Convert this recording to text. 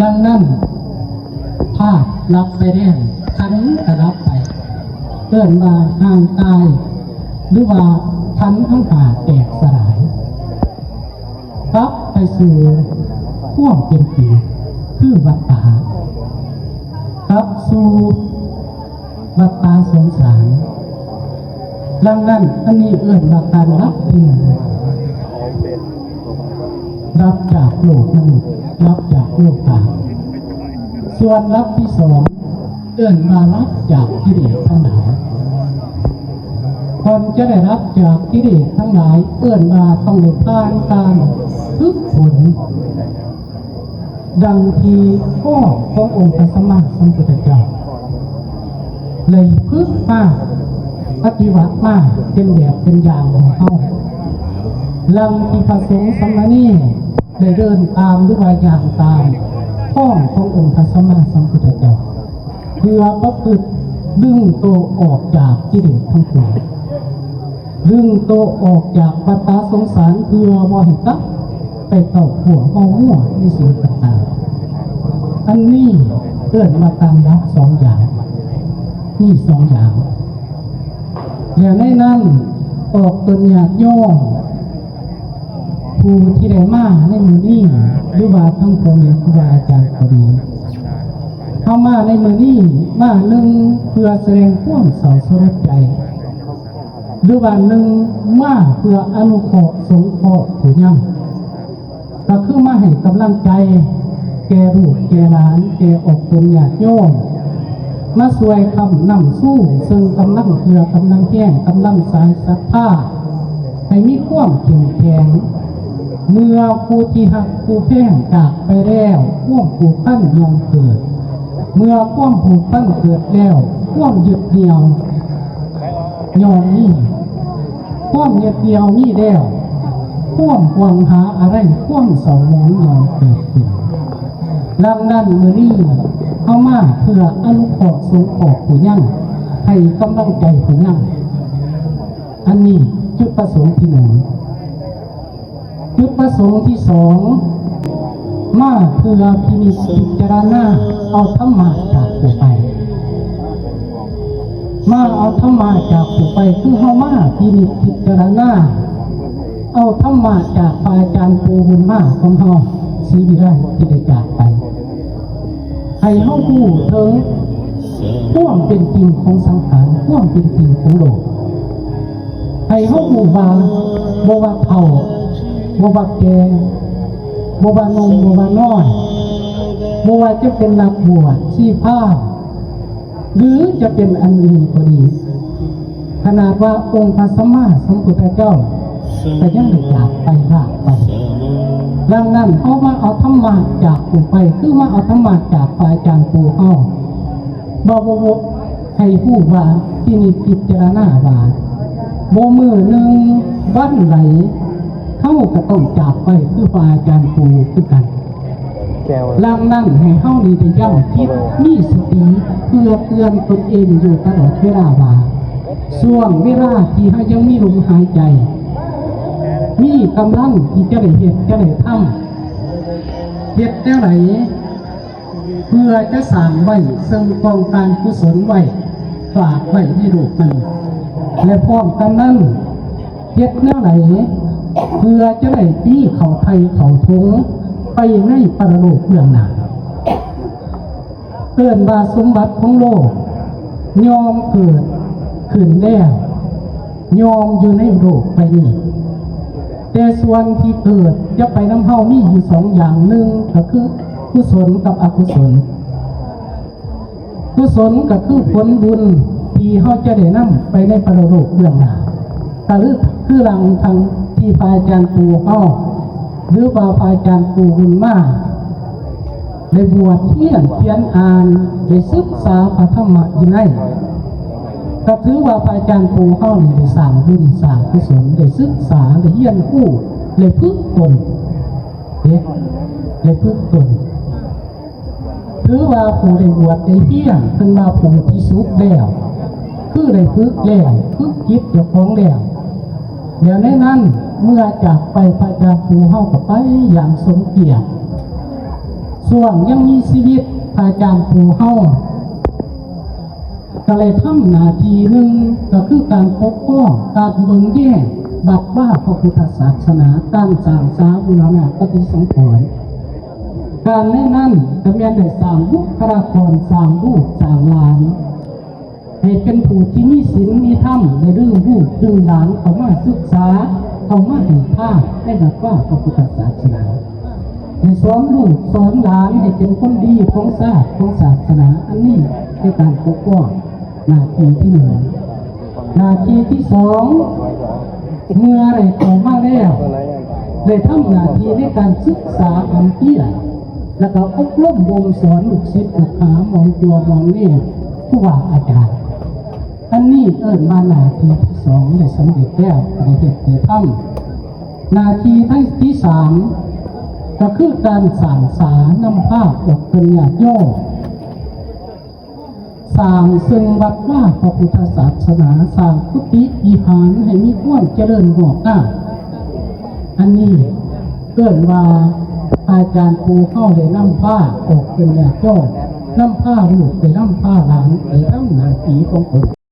ດັ່ງນັ້ນ ທາດດັບໄປແລ້ວ ຂັນກໍດັບໄປ ເອີ້ນວ່າຮ່າງກາຍ ຫຼືວ່າຂັນທັງຫ້າແຕກສະຫຼາຍ ກັບໄປສູ່ຄວາມເປັນຈິງ ຄືວັດຕາ ກັບສູ່ ວັດຕາສົງສານ. ດັ່ງນັ້ນ ອັນນີ້ເອີ້ນວ່າການດັບທີ່ໜຶ່ງ ດັບຈາກໂລກມະນຸດ ດັບຈາກໂລກກາມ. ສ່ວນດັບທີ່ສອງ ເອີ້ນວ່າດັບຈາກກິເລດທັງຫຼາຍ. ກ່ອນຈະໄດ້ດັບຈາກກິເລດທັງຫຼາຍ ເອີ້ນວ່າຕ້ອງໄດ້ຜ່ານການຝຶກຝົນ. ດັ່ງທີ່ຂໍ້ຂອງອົງພະສຳມາສຳພຸດທະເຈົ້າ ໄດ້ຝຶກມາ ປະຕິບັດມາເປັນແບບເປັນຢ່າງໃຫ້ເຮົາ, ດັ່ງທີ່ພະສົງສາມະເນນໄດ້ເດີນຕາມ ຫຼືວ່າຍ່າງຕາມທາງຂອງອົງພະສຳມາສຳພຸດທະເຈົ້າ ເພື່ອປະພຶດດຶງໂຕອອກຈາກກິເລດທັງປວງ. ດຶງໂຕອອກຈາກວັດຕະສົງສານ ເພື່ອບໍ່ໃຫ້ກັບໄປເຂົ້າຂົ້ວເມົາມົວໃນສິ່ງຕ່າງໆ. ອັນນີ້ເອີ້ນວ່າການດັບສອງຢ່າງ, ມີສອງຢ່າງ. ແລະໃນນັ້ນອອກຕົນຍາດໂຍມ ຜູ້ທີ່ໄດ້ມາໃນມື້ນີ້ ຫຼືວ່າທັງພໍ່ແມ່ຄູບາອາຈານກໍດີ, ເຮົາມາໃນມື້ນີ້ ມາ ໜຶ່ງ ເພື່ອສະແດງຄວາມເສົ້າສະຫຼົດໃຈ ຫຼືວ່າ ໜຶ່ງ ມາເພື່ອອະນຸເຄາະສົງເຄາະຜູ້ຍັງ ກໍຄືມາໃຫ້ກຳລັງໃຈແກ່ລູກແກ່ຫຼານ ແກ່ອອກຕົນຍາດໂຍມ ມາຊ່ວຍຄ້ຳນຳຊູ ເຊິ່ງກຳລັງເຫື່ອ ກຳລັງແຮງ ກຳລັງສາຍສັດທາ ໃຫ້ມີຄວາມເຂັ້ມແຂງ. ເມື່ອຜູ້ທີ່ຮັກຜູ້ແພງຈາກໄປແລ້ວ ຄວາມຜູກພັນຍ່ອມເກີດ. ເມື່ອຄວາມຜູກພັນເກີດແລ້ວ ຄວາມຍຶດໜ່ຽວຍ່ອມມີ. ຄວາມຍຶດໜ່ຽວມີແລ້ວ ຄວາມຫວງຫາອາໄລ ຄວາມເສົ້າໝອງຍ່ອມເກີດຂຶ້ນ. ດັ່ງນັ້ນ ມື້ນີ້ເຮົາມາເພື່ອອະນຸເຄາະສົງເຄາະຜູ້ຍັງ ໃຫ້ກຳລັງໃຈຜູ້ຍັງ. ອັນນີ້ຈຸດປະສົງທີໜຶ່ງ. ຈຸດປະສົງທີສອງ ມາເພື່ອພິນິດພິຈາລະນາເອົາທຳມະຈາກຜູ້ໄປ. ມາເອົາທຳມະຈາກຜູ້ໄປ ຄືເຮົາມາພິນິດພິຈາລະນາເອົາທຳມະຈາກພະອາຈານປູບຸນມາຂອງເຮົາ ສີວິໄລ ທີ່ໄດ້ຈາກໄປ. ໃຫ້ເຮົາຮູ້ເຖິງຄວາມເປັນຈິງຂອງສັງຂານ, ຄວາມເປັນຈິງຂອງໂລກ. ໃຫ້ເຮົາຮູ້ວ່າ ບໍ່ວ່າເຖົ້າ, ບໍ່ວ່າແກ່, ບໍ່ວ່າໜຸ່ມ, ບໍ່ວ່ານ້ອຍ, ບໍ່ວ່າຈະເປັນນັກບວດ, ຊີພາມ, ຫຼື ຈະເປັນອັນອື່ນກໍດີ, ຂະໜາດວ່າອົງພະສຳມາສຳພຸດທະເຈົ້າກໍຍັງໄດ້ຈາກໄປ, ຈາກໄປ. ດັ່ງນັ້ນ ເຮົາມາເອົາທຳມະຈາກຜູ້ໄປ, ຄືມາເອົາທຳມະຈາກພະອາຈານປູເຮົາ. ບໍ່, ບໍ່, ບໍ່, ໃຫ້ຮູ້ວ່າທີ່ນີ້ພິຈາລະນາວ່າ ບໍ່ມື້ໜຶ່ງວັນໃດ ເຮົາກໍຕ້ອງຈາກໄປຄືພະອາຈານປູຄືກັນ. ດັ່ງນັ້ນ ໃຫ້ເຮົານີ້ໄດ້ຢ້ຳຈິດ, ມີສະຕິ ເພື່ອເຕືອນຕົນເອງຢູ່ຕະຫຼອດເວລາວ່າ ຊ່ວງເວລາທີ່ເຮົາຍັງມີລົມຫາຍໃຈ, ມີກຳລັງທີ່ຈະໄດ້ເຮັດ, ຈະໄດ້ທຳ, ເຮັດແນວໃດ ເພື່ອຈະສ້າງໄວ້ເຊິ່ງກອງການກຸສົນໄວ້ ຝາກໄວ້ໃນໂລກນີ້ ແລະ ພ້ອມກັນນັ້ນ ເຮັດແນວໃດເພື່ອຈະໄດ້ມີເຂົ້າໄຖ່ເຂົ້າຖົງໄປໃນປະລະໂລກເບື້ອງໜ້າ. ເອີ້ນວ່າສົມບັດຂອງໂລກ ຍ່ອມເກີດຂຶ້ນແລ້ວ ຍ່ອມຢູ່ໃນໂລກໃບນີ້. ແຕ່ສ່ວນທີ່ເກີດຈະໄປນຳເຮົາມີຢູ່ສອງຢ່າງ, ໜຶ່ງກໍຄືກຸສົນກັບອະກຸສົນ. ກຸສົນກໍຄືຜົນບຸນທີ່ເຮົາຈະໄດ້ນຳໄປໃນປະລະໂລກເບື້ອງໜ້າ, ກໍຄື ຄືດັ່ງທັງທີ່ພະອາຈານປູເຮົາ ຫຼືວ່າພະອາຈານປູບຸນມາ ໄດ້ບວດຮຽນຂຽນອ່ານ, ໄດ້ສຶກສາພະທຳມະວິໄນ, ກໍຖືວ່າພະອາຈານປູເຮົານີ້ໄດ້ສ້າງບຸນສ້າງກຸສົນ, ໄດ້ສຶກສາ, ໄດ້ຮຽນຮູ້, ໄດ້ຝຶກຕົນເດ້, ໄດ້ຝຶກຕົນ. ຖືວ່າຜູ້ໄດ້ບວດໄດ້ຮຽນ ເພິ່ນວ່າຜູ້ທີ່ສຸດແລ້ວ, ຄືໄດ້ຝຶກແລ້ວ, ຝຶກຈິດເຈົ້າຂອງແລ້ວ. ແລ້ວໃນນັ້ນ ເມື່ອຈາກໄປ ພະອາຈານປູເຮົາກໍໄປຢ່າງສົມກຽດ, ຊ່ວງຍັງມີຊີວິດ ພະອາຈານປູເຮົາກໍໄດ້ທຳໜ້າທີ່ໜຶ່ງ ກໍຄືການປົກປ້ອງ ການເບິ່ງແຍງວັດວາພະພຸດທະສາສະໜາ, ການສ້າງສາບູລະນະປະຕິສັງຂອນ, ການໃນນັ້ນກໍແມ່ນໄດ້ສ້າງບຸກຄະລາກອນ, ສ້າງລູກສ້າງຫຼານ ໃຫ້ເປັນຜູ້ທີ່ມີສິນມີທຳ, ໄດ້ດຶງລູກດຶງຫຼານເຂົ້າມາສຶກສາ, ເຂົ້າມາໃຫ້ທານໃນວັດວາພະພຸດທະສາສະໜາ, ໄດ້ສອນລູກສອນຫຼານໃຫ້ເປັນຄົນດີຂອງຊາດຂອງສາສະໜາ. ອັນນີ້ໃນການປົກປ້ອງ ໜ້າທີ່ທີໜຶ່ງ. ໜ້າທີ່ທີສອງ ເມື່ອໄດ້ເຂົ້າມາແລ້ວ ໄດ້ທຳໜ້າທີ່ໃນການສຶກສາກຳເກຍ ແລ້ວກໍອົບຮົມບົ່ມສອນລູກສິດລູກຫາ ໝອມຈົວໝອມເນນ ຄູບາອາຈານ. ອັນນີ້ເອີ້ນວ່າໜ້າທີ່ທີສອງ ໄດ້ສຳເລັດແລ້ວ, ໄດ້ເຮັດໄດ້ທຳ. ໜ້າທີ່ທີສາມ ກໍຄືການສ້າງສານຳພາອອກຕົນຍາດໂຍມ ສ້າງເຊິ່ງວັດວາພະພຸດທະສາສະໜາ, ສ້າງກຸຕິວິຫານໃຫ້ມີຄວາມຈະເລີນງອກງາມ. ອັນນີ້ເອີ້ນວ່າອາຈານປູເຮົາໄດ້ນຳພາອອກເປັນຍາດໂຍມ, ນຳພາລູກໄປ, ນຳພາຫຼານໄປທຳໜ້າທີ່ຂອງຕົນ.